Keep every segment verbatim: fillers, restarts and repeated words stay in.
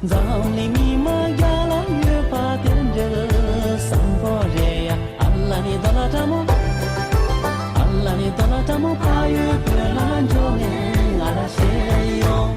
འཛམ་གླིང་མི་མང་རྒྱལ་ལ་ཡོད་པ་དེ་འདྲའི་བཟང་པོ་རེད་ཡ། ཨ་ལ་ནི་རྡོ་ལ་ཏྲ་མོ། ཨ་ལ་ནི་རྡོ་ལ་ཏྲ་མོ། ཕ་ཡུལ་བོད་ལ་འབྱོར་ནས་ང་ལ་ཤེས་ཡོང་།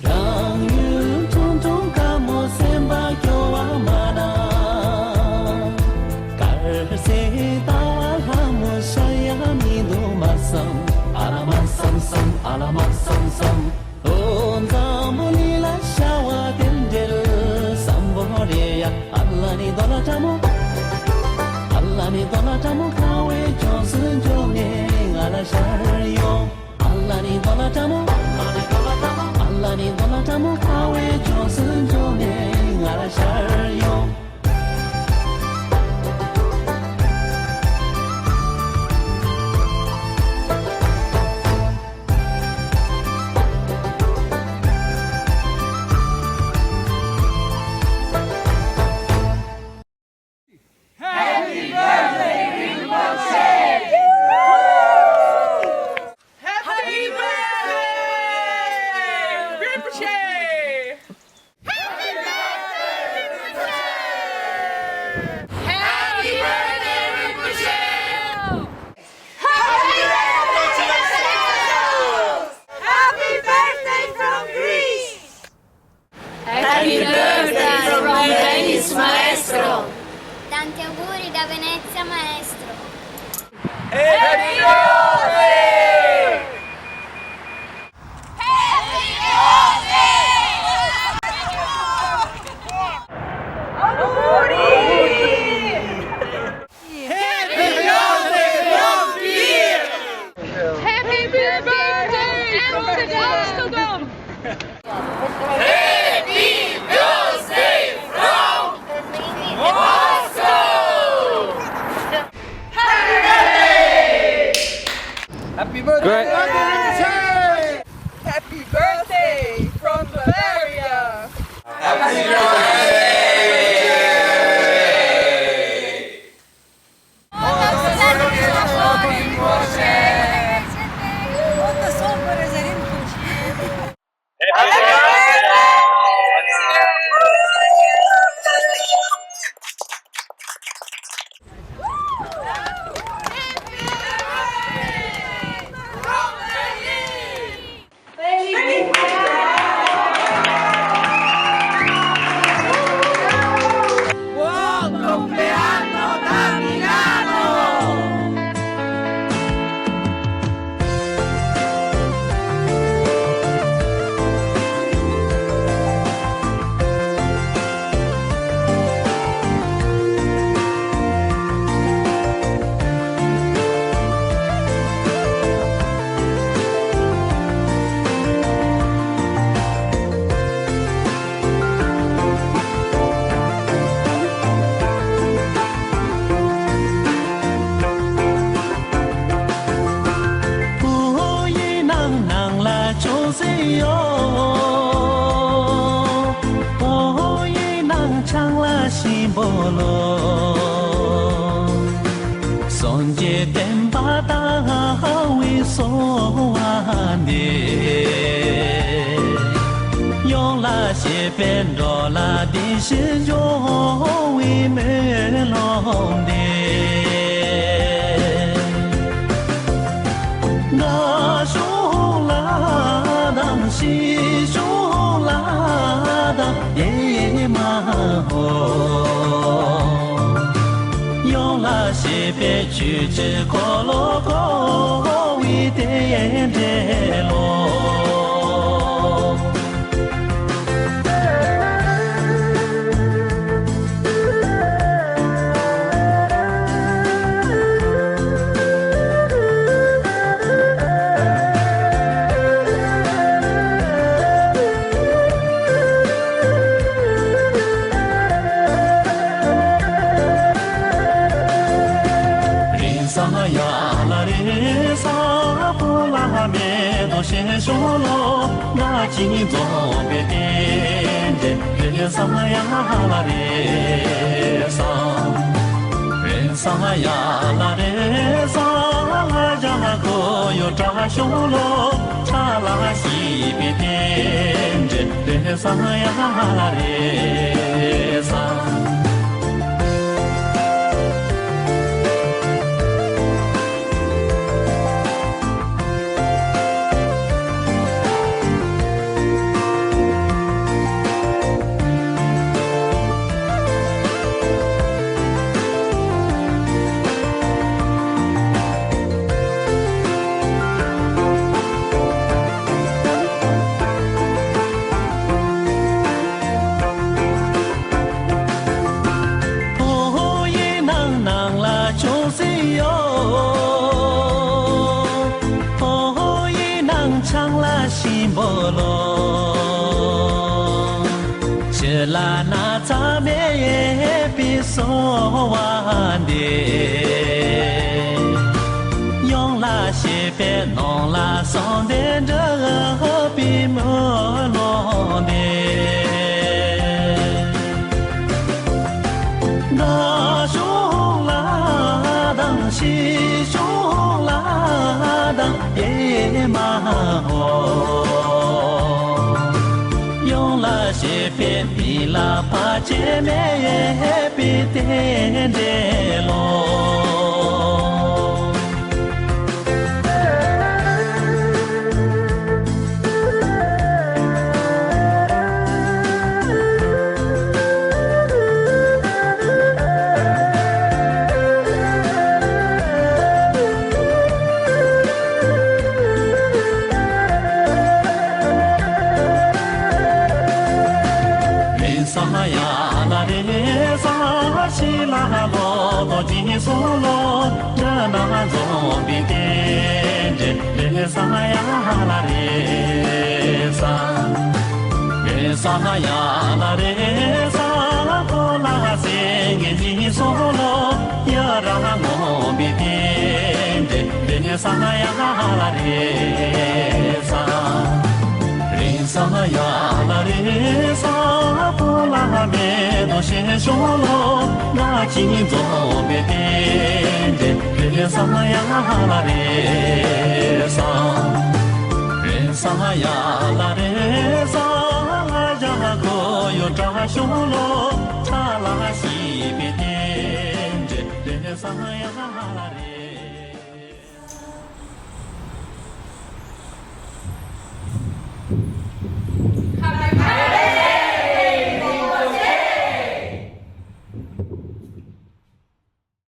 རང་ཡུལ་ཁྲུང་ཁྲུང་དཀར་མོ་སེམས་པ་སྐྱོ་བ་མ་ན། དཀར་གསལ་ལྟ་བ་ལྷ་མོ་ཤར་ཡ་མི་འདུག་མ་བསམ། ཨ་ལ་མ་བསམ་བསམ། ཨ་ལ་མ་བསམ་བསམ། ཨོ་འཛམ་བུ་གླིང་ལ་ཤར་བ་དེ་འདྲའི་བཟང་པོ་རེད་ཡ། ཨ་ལ་ནི་རྡོ་ལ་ཏྲ་མོ། ཨ་ལ་ནི་རྡོ་ལ་ཏྲ་མོ། ཁ་བའི་ཕྱོགས་སུ་འབྱོར་ནས་ང་ལ་ཤར་ཡོང་། ཨ་ལ་ནི་རྡོ་ལ་ཏྲ་མོ། ཨ་ལ་ནི་རྡོ་ལ་ཏྲ་མོ། ཁ་བའི་ཕྱོགས་སུ་འབྱོར་ནས་ང་ལ་ཤར་ཡོང་། Happy birthday, Rinpoche! Happy birthday, Rinpoche! Happy birthday, Rinpoche! Happy birthday, Rinpoche! Happy birthday from Greece! Happy birthday from Venice, maestro! Tanti auguri da Venezia, maestro! Happy birthday! Happy birthday! Auguri! Happy birthday from Kiev! Happy birthday from Amsterdam! Happy birthday from Moscow! Happy birthday! Happy birthday! Happy birthday from Bavaria! Happy birthday! Buon compleanno da Milano! བོད་ཡིག་ནང་ནང་ལ་ཅུང་ཟད་ཡོད། བོད་ཡིག་ནང་ཆང་ལ་ཞིམ་པོ་ལོ། སངས་རྒྱས་བསྟན་པ་དར་བའི་གསོལ་བ་འདེབས། ཡོངས་ལ་གཅེས་པའི་འགྲོ་ལ་བདེ་ཞིང་འབྱུང་བའི་སྨོན་ལམ་འདེབས། དགའ་བྱུང་ལ་དང་སྐྱིད་བྱུང་ལ་དང་ཨེ་མ་ཧོ། ཡོངས་ལ་གཅེས་པའི་ཆོས་ཀྱི་འཁོར་ལོ་བསྐོར་བའི་རྟེན་འབྲེལ་ལོ། རེས་གཟའ་ཡ་ལ་རེས་གཟའ་ཕོ་ལྷ་མེ་ ཞེས་ཤོ་ལོ་ཀ་ཅིག་རྫོགས་པའི་རྟེན་འབྲེལ་རེ་ས་ཡ་ལ་རེ་ས། རེ་ས་ཡ་ལ་རེ་ས། ལ་ཡ་ལ་གོ་ཡོ་ཏྲ་ཤོ་ལོ་ཏྲ་ལ་ཤི་པའི་རྟེན་འབྲེལ་རེ་ས་ཡ་ལ་རེ་ས། ཕོ་ཡི་ནང་ནང་ལ་ཅུང་ཟད་ཡོད། ཕོ་ཡི་ནང་ཆང་ལ་ཞིམ་པོ་ལོ། ཕྱི་ལ་ན་ཚ་མེད་པའི་སོ་བ་འདི། ཡོང་ལ་ཞེས་པའི་ནང་ལ་སོང་སྟེ་འདྲ་བའི་མོ་ལོ་འདི། དགའ་བྱུང་ལ་དང་སྐྱིད་བྱུང་ལ་དང་ཨེ་མ་ཧོ། ཡོང་ལ་ཞེས་པའི་མི་ལ་ཕ་ཆེ་མེད་པའི་རྟེན་འབྲེལ་ལོ། རེ་ས་ཡ་ལ་རེ་ས། ཤི་ལ་ལོ་ཏོ་ཇི་སོ་ལོ། འདྲ་ན་རྫོགས་པའི་རྟེན་འབྲེལ་རེ་ས་ཡ་ལ་རེ་ས། རེ་ས་ཡ་ལ་རེ་ས། ཁོ་ལ་སེང་གེ་ཇི་སོ་ལོ། ཡ་ར་ངོ་བའི་རྟེན་འབྲེལ་རེ་ས་ཡ་ལ་རེ་ས། རེ་ས་ཡ་ལ་རེ་ས། ཕོ་ལ་མེ་ཏོག་ཞེས་ཤོ་ལོ་ཀ་ཅིག་རྫོགས་པའི་རྟེན་འབྲེལ་རེ་ས་ཡ་ལ་རེ་ས། རེ་ས་ཡ་ལ་རེ་ས། ལ་ཡ་གོ་ཡོ་ཏྲ་ཤོ་ལོ་ཏྲ་ལ་ཤི་པའི་རྟེན་འབྲེལ་རེ་ས་ཡ་ལ་རེ།